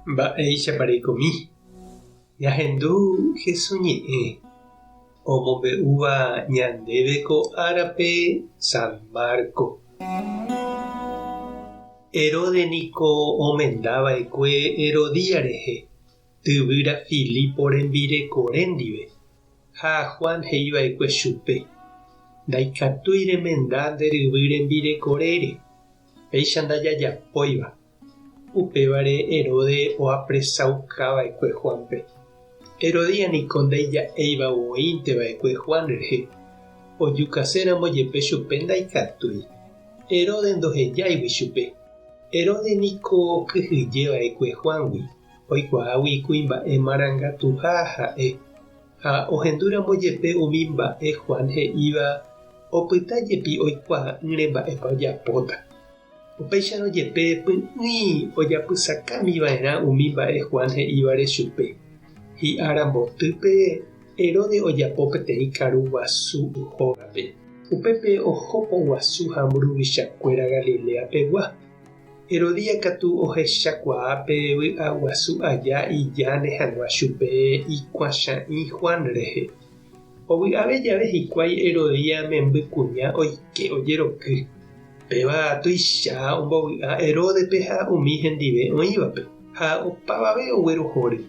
Mba'éichapa reikomi? Ñahendu Jesús ñe'ẽ omombe'úva ñandéve ko árape San Marco. Herodes niko omenda va'ekue Herodías rehe, tyvýra Filipo rembirekore ndive, ha Juan he'i va'ekue chupe, Ndaikatúi remenda nde ryvy rembirekorére, péicha ndajajapóiva. Upévare Herodes oapresauka va'ekue Juánpe. Herodías niko ndaija'éiva voínte va'ekue Juan rehe, ojukaséramo jepe chupe ndaikatúi. Herodes ndohejáigui chupe. Herodes niko okyhyje va'ekue Juángui, oikuaágui kuimba'e marangatuha ha'e, ha ohendúramo jepe umi mba'e Juan he'íva opyta jepi oikuaa'ỹre mba'épa ojapóta. Upéicharõ jepe py'ỹi ojapysakámi va'erã umi mba'e Juan he'ívare chupe. Hi'ára mbotýpe Herodes ojapo peteĩ karu guasu hógape. Upépe oho poguasu ha mburuvichakuéra Galilea pegua. Herodías katu ohechakuaa pe vy'a guasu aja ijáne hag̃ua chupe ikuãcha'ĩ Juan rehe. Ovy'ave jave hikuái Herodías memby kuña oike ojeroky. Péva tuicha ombovy'a Heródepe ha umi hendive oĩvape, ha opavave oguerohory.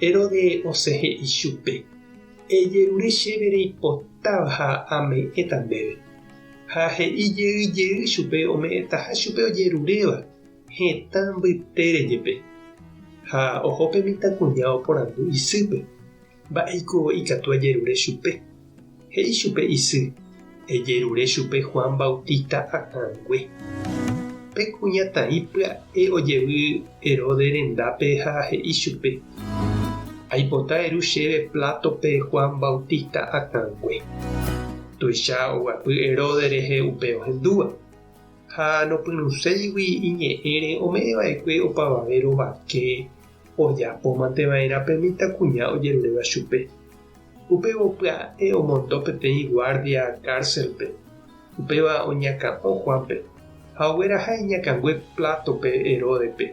Herodes osẽ he'i chupe, Ejerure chéve reipotáva ha ame'ẽta ndéve. Ha he'i jey jey chupe ome'ẽtaha chupe ojeruréva, hetã mbytére jepe. Ha oho pe mitãkuña oporandu isýpe. Mba'éiko ikatu ajerure chupe? He'i chupe isy, Ejerure chupe Juan Bautista akãngue. Pe kuñataĩ pya'e ojevy Herodes rendápe ha he'i chupe, Aipota eru chéve plátope Juan Bautista akãngue. Tuicha oguapy Herodes rehe upe ohendúva. Ha nopyrũséigui iñe'ẽre ome'ẽ va'ekue opavave rovake Ojapo mante va'erã pe mitãkuña ojeruréva chupe. Upévo pya'e omondo peteĩ guárdia kárselpe, upéva oñakã'o Juánpe, ha ogueraha iñakãngue plátope Heródespe.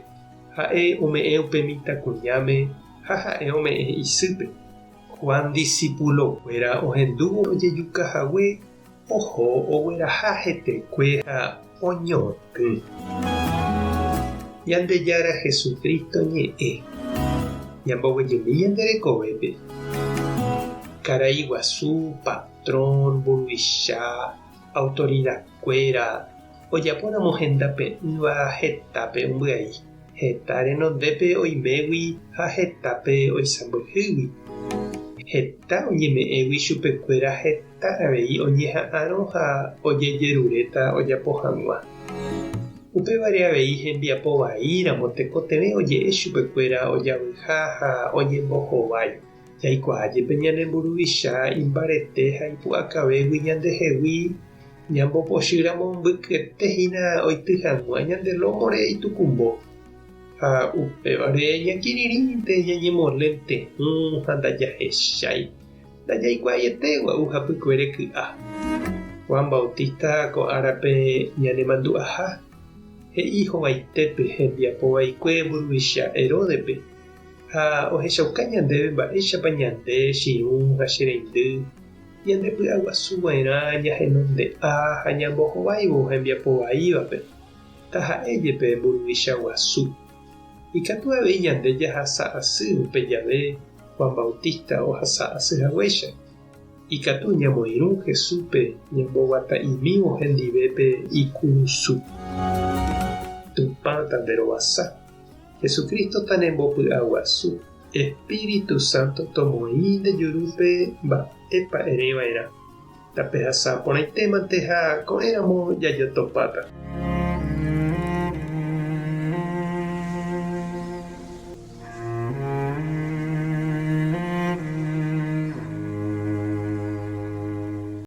Ha'e ome'ẽ upe mitãkuñáme ha ha'e ome'ẽ isýpe. Juan disipulokuéra ohendúvo ojejuka hague, oho ogueraha hetekue ha oñotỹ. Ñandejára Jesucristo ñe'ẽ. Ñamboguejymi ñande rekovépe. Karai guasu, patrón, mburuvicha, autoridakuéra, ojapóramo hendape'ỹva hetápe ombyai, heta renondépe oimégui ha hetápe oisãmbyhýgui. Heta oñeme'ẽgui chupekuéra heta avei oñeha'ãrõ ha ojejeruréta ojapo hag̃ua. Upévare avei hembiapo vaíramo tekotevẽ oje'e chupekuéra ojavyha ha oñembohovái. Jaikuaa jepe ñane mburuvicha imbarete ha ipu'akavégui ñandehegui, ñambopochýramo mbykyete hína oity hag̃ua ñande lómore itukumbo. Ha upévare ñakirirĩnte ñañemolente'ỹ ha ndajahechái, ndajaikuaaiete gua'u hapykuere ky'a. Juan Bautista ko árape ñanemandu'aha, he'i hovaitépe hembiapo vaikue mburuvicha Heródepe, ha ohechauka ñandéve mba'éichapa ñande che irũ ha che reindy ñandepy'aguasu va'erã ñahenonde'a ha ñambohováivo hembiapo vaívape. Taha'e jepe mburuvicha guasu. Ikatu avei ñande jahasa asy upe jave Juan Bautista ohasa asy haguéicha. Ikatu ñamoirũ Jesúspe ñamboguata'imívo hendive pe ikurusu. Tupã tanderovasa. Jesucristo tanembopy'aguasu. Espíritu Santo tomoĩ nde jurúpe mba'épa ereva'erã. Tapehasa porãitémante ha ko'ẽramo jajotopáta.